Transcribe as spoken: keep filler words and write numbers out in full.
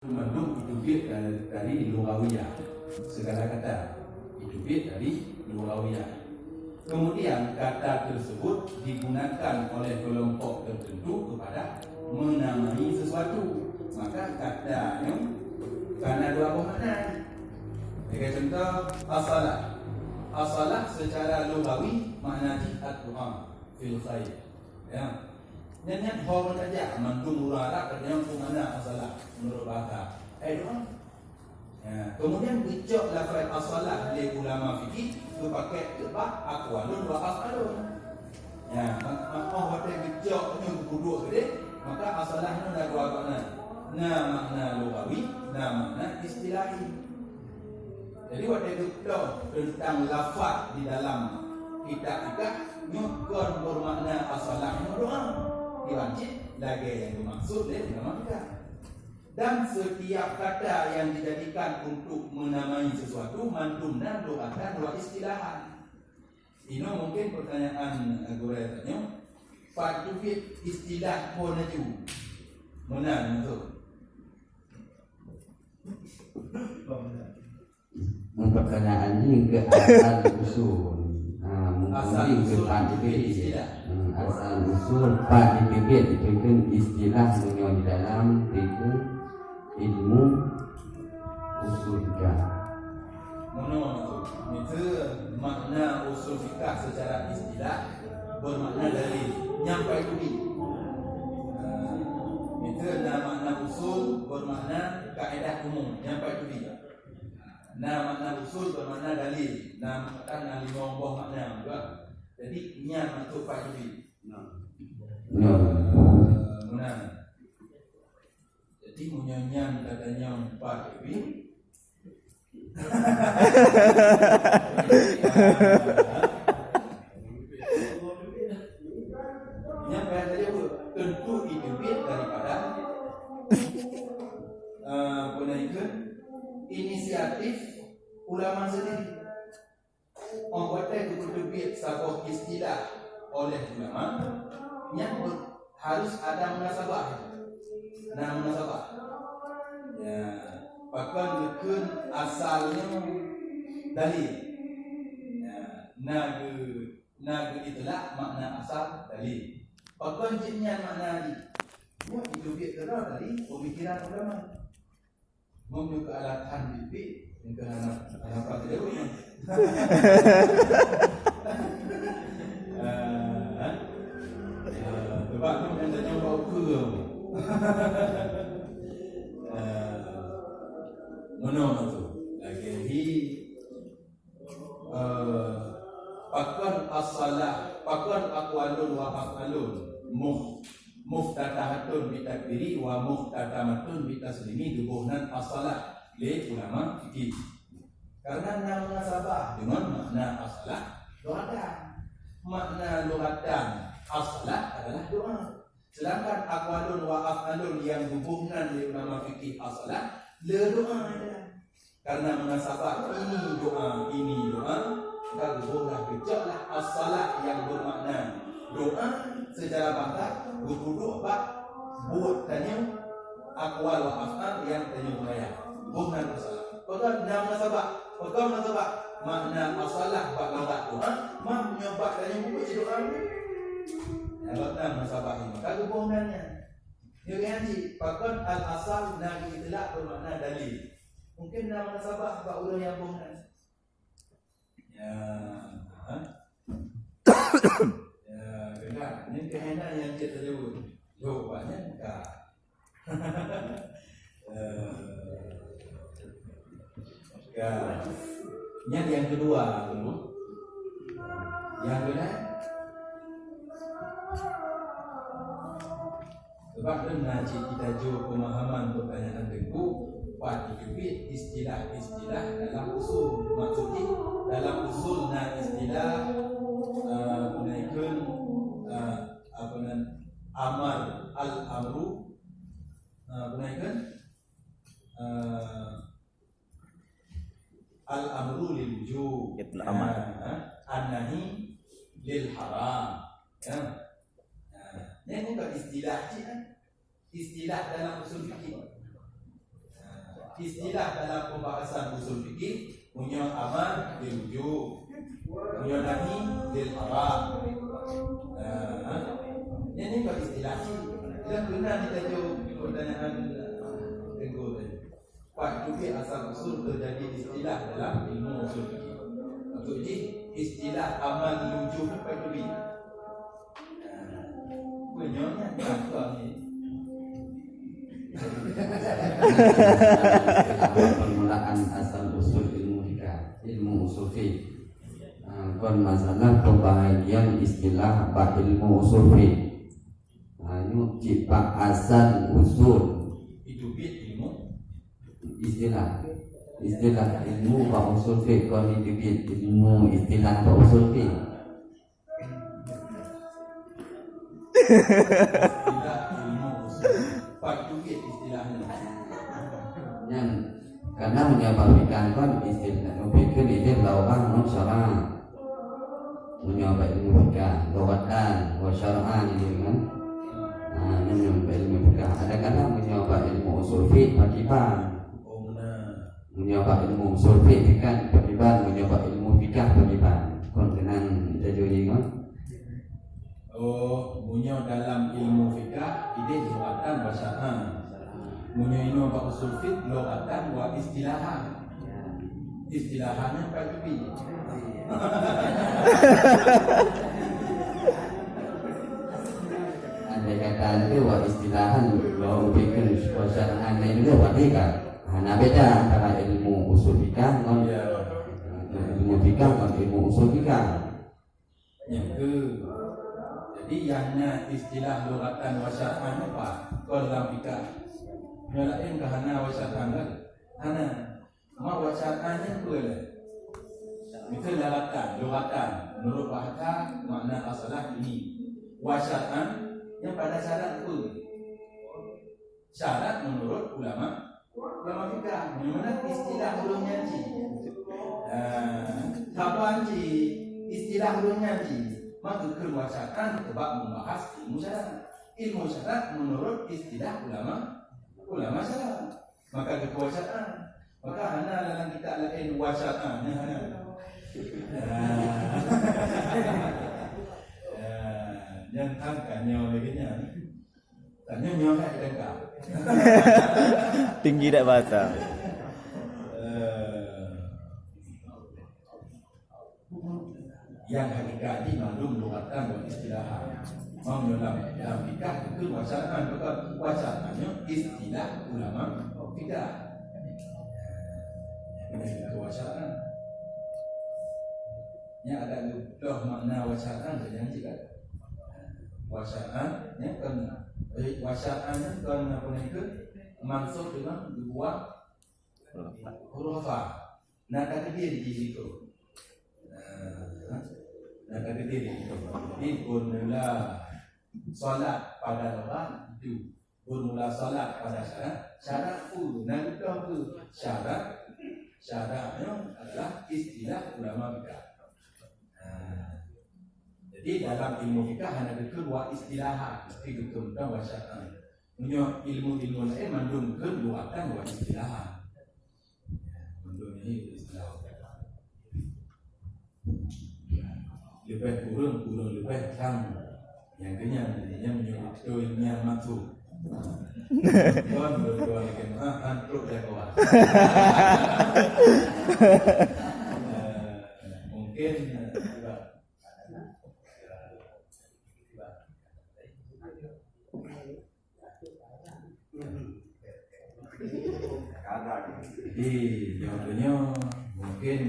Mandum itu biet dari, dari lughawiyah. Segala kata itu biet dari lughawiyah. Kemudian kata tersebut digunakan oleh kelompok tertentu kepada menamai sesuatu. Maka kata nyoe kana dua boh makna. Sebagai contoh, as-salah. As-salah secara lughawi makna jih ad-du'a fil khair. Ya. Nyan, nyan ho meutajak mandum ureuëng Arab, katanya peue makna as-salah menurut bahasa. Eh, doa. Ya, kemudian geucok lafaz as-salah lé ulama fikih geupakai keu bak aqwalun wa af'alun. Ya, mak-, maka watée geucok nyoe geupeuduek keudeh, maka as-salah nyoe na dua makna. Na makna lughawi, na makna istilahi. Jadi watée geupeudong teuntang lafaz di dalam kitab fikah, nyoe kon bermakna as-salah nyoe doa. Iban cit lagée nyang geumaksud lé ulama fikah. Dan setiap kata yang dijadikan untuk menamai sesuatu mandum na lughatan wa istilahan. Inoe mungkin pertanyaan, eh, gurée tanyoe, pat teubiet istilah phon laju? Meunan beutôi. Pertanyaan ni ke asal usul. Ha, mungkin Asal ni ke usul pat teubiet. Istilah. Hmm, asal usul pat teubiet itu kan istilah meunyoe di dalam fikih ilmu usul fikah. Meunoe tu, miseue makna usul fikah secara istilah bermakna dalil. Nyampai teubiet. Ha, miseue na makna usul bermakna kaedah umum. Nyampai teubiet. Na makna usul bermakna dalil. Na, kan na limong boh makna juga. Jadi nyan maksud pat teubiet. Nah. Nah. Meunan. Jadi meunyoe nyan gata nyang pat teubiet. Nyan payah tajaweueb, tentu iteubiet daripada, eh, peue nan kheun, inisiatif ulama sendiri. Óh watée geupeuteubiet saboh istilah oleh ulama, nyan be-, harus ada munasabah. Na munasabah. Ya, pakon geukheun asal nyoe dalil. Ya, na geu-, na geuitlak makna asal dalil. Pakon jih nyan makna jih? Nyoe jiteubiet keudroe dari pemikiran ulama. Meunyoe keu alasan biet-biet, nyang keu hana, hana pat teudeungoe nyan. Eh, eh, sebab tu nyang tanyong bak ukeue. Eh, meunoe tu. Lagée hi Eh, pakon as-salah, pakon aqwalun wa af'alun, muh-, muftatahatun bitakbiri wa muhtatamatun bitaslimi, geuboh nan as-salah lé ulama fikih. Karena na munasabah deungon makna as-salah lughatan. Makna lughatan as-salah adalah doa. Sedangkan aqwalun wa af'alun nyang geuboh nan lé ulama fikih as-salah, le doa adalah. Karena munasabah ini doa, ini doa, maka geuboh lah, geucok lah as-salah nyang bermakna doa secara bahasa, geupeuduek bak buet tanyoe, aqwal wa af'al nyang tanyoe peuraya. Boh nan as-salah. Pakon na munasabah? Pakon munasabah? Makna as-salah bak lagak doa, mah meunyoe bak tanyoe buet cit doa. Nyan bak na munasabah nyoe, ka geuboh nan nyan. Nyoe geuh nyan cit, pakon al-asal na geuitlak bermakna dalil. Mungkin na munasabah bak ureuëng nyang boh nan. Ya, ha? Ya, keunan. Nyan keuhai na nyang cit tajaweueb. Jawabannya bukan. Eh, ya. Nyan nyang keudua tu. Nyang keunan. Sebab deungon cit kita jok pemahaman pertanyaan teungku, pat jiteubiet istilah-istilah dalam usul. Maksud jih, dalam usul na istilah, eh, peue nan kheun, eh, apa nan, amar, al-amru, eh, peue nan kheun, eh, al-amru lil wujub. Itulah amar. Ah, an-nahi lil haram. Ya. Nah, nyan bukan istilah cit, kan? Istilah dalam usul fikih. Istilah dalam pembahasan usul fikih, meunyoe amar lil wujub, meunyoe nahi lil haram. Nah, nyan nibak istilah cit. Idak keunan jitajoe pertanyaan, eh, Teungku tadi. Pat teubiet asal usul teujadi istilah dalam ilmu usul fikih. Maksud jih, istilah amar lil wujub nyan pat teubiet. Meunyoe nyan contoh ni. Permulaan asal usul ilmu fikih, ilmu usul fiqh. Ah, kon masalah pembahagian istilah bak ilmu usul fiqh. Ah, nyoe cit bak asal usul. Itu bit ilmu. Istilah. Istilah ilmu bak usul fiqh kon itu bit ilmu istilah bak usul fiqh. Istilah ilmu usul. Pat teubiet istilah nyan. Nyan, karena meunyoe bak fikah kon istilah, fikah itu lauran ngon syara'. Meunyoe bak ilmu fikah, lughatan wa syar'an gitu kan. Nah, nyan bak ilmu fikah. Ada kala meunyoe bak ilmu usul fiqh pakiban. Oh, benar. Meunyoe bak ilmu usul fiqh kan pakiban, meunyoe bak ilmu fikah pakiban. Kon keunan tajoe nyoe. Oh, meunyoe dalam ilmu fikah, ideh lughatan wa syar'an. Meunyoe inoe bak usul fiqh, lughatan wa istilahan. Istilahan nyan pat teubiet. Andai kata itu wa istilahan, wa ubikan wa syar'an itu berarti kan hana beda antara ilmu usul fikah ngon, ya, ilmu fikah ngon ilmu usul fikah. Nyang keu-, jadi nyang na istilah lughatan wa syar'an apa? Kon lam fikah. Nyang laén ka hana wa syar'an kan? Hana. Ma wa syar'an nyan peue lé? Itu lughatan, lughatan. Menurut bahasa makna asalah ini. Wa syar'an nyan pada syarat peue? Syarat menurut ulama, ulama fikah. Meunyoe istilah ulôn nyan cit. Ah, saban cit, istilah ulôn nyan cit. Maka keu wa syar'an teubak membahas ilmu syarat. Ilmu syarat menurut istilah ulama, ulama syarat. Maka keu wa syar'an. Maka hana dalam kitab laén wa syar'an, hana. Ah. Ah, nyan kan kanyo lagèe nyan. Tanyoe nyoe hai dangka. Tinggi dak bahasa. Eh, nyang hakikat di mandum lughatan wa istilahan. Mang dalam, dalam fikah itu wa syar'an, bukan wa syar'an nyoe istilah ulama fikah. Itu wa syar'an. Nya ada dua makna wa syar'an tu jangan cakap. Wa syar'an, nya kan, eh, wa syar'an nya kan apa ni ke? Maksud dengan dua huruf fa. Nah, takdir di situ. Nah, nah, takdir di situ. Jadi, formula salat pada lughat itu. Formula salat pada syarak, syarak peue? Na geukheun peue? Syarak, syarak nyoe adalah istilah ulama fikah. Ha. Jadi dalam ilmu fikah hana geukheun wa istilahan, tapi geukheun wa syarak. Meunyoe ilmu-ilmu laén mandum geukheun lughatan wa istilahan. Untuk ini Islam. Lebih kurang, kurang lebih kan. Yang kenyang, yang menyebut itu yang masuk. Tuan berdua lagi, ah, antuk jagoan. Eh, mungkin, eh, Jadi, contohnya mungkin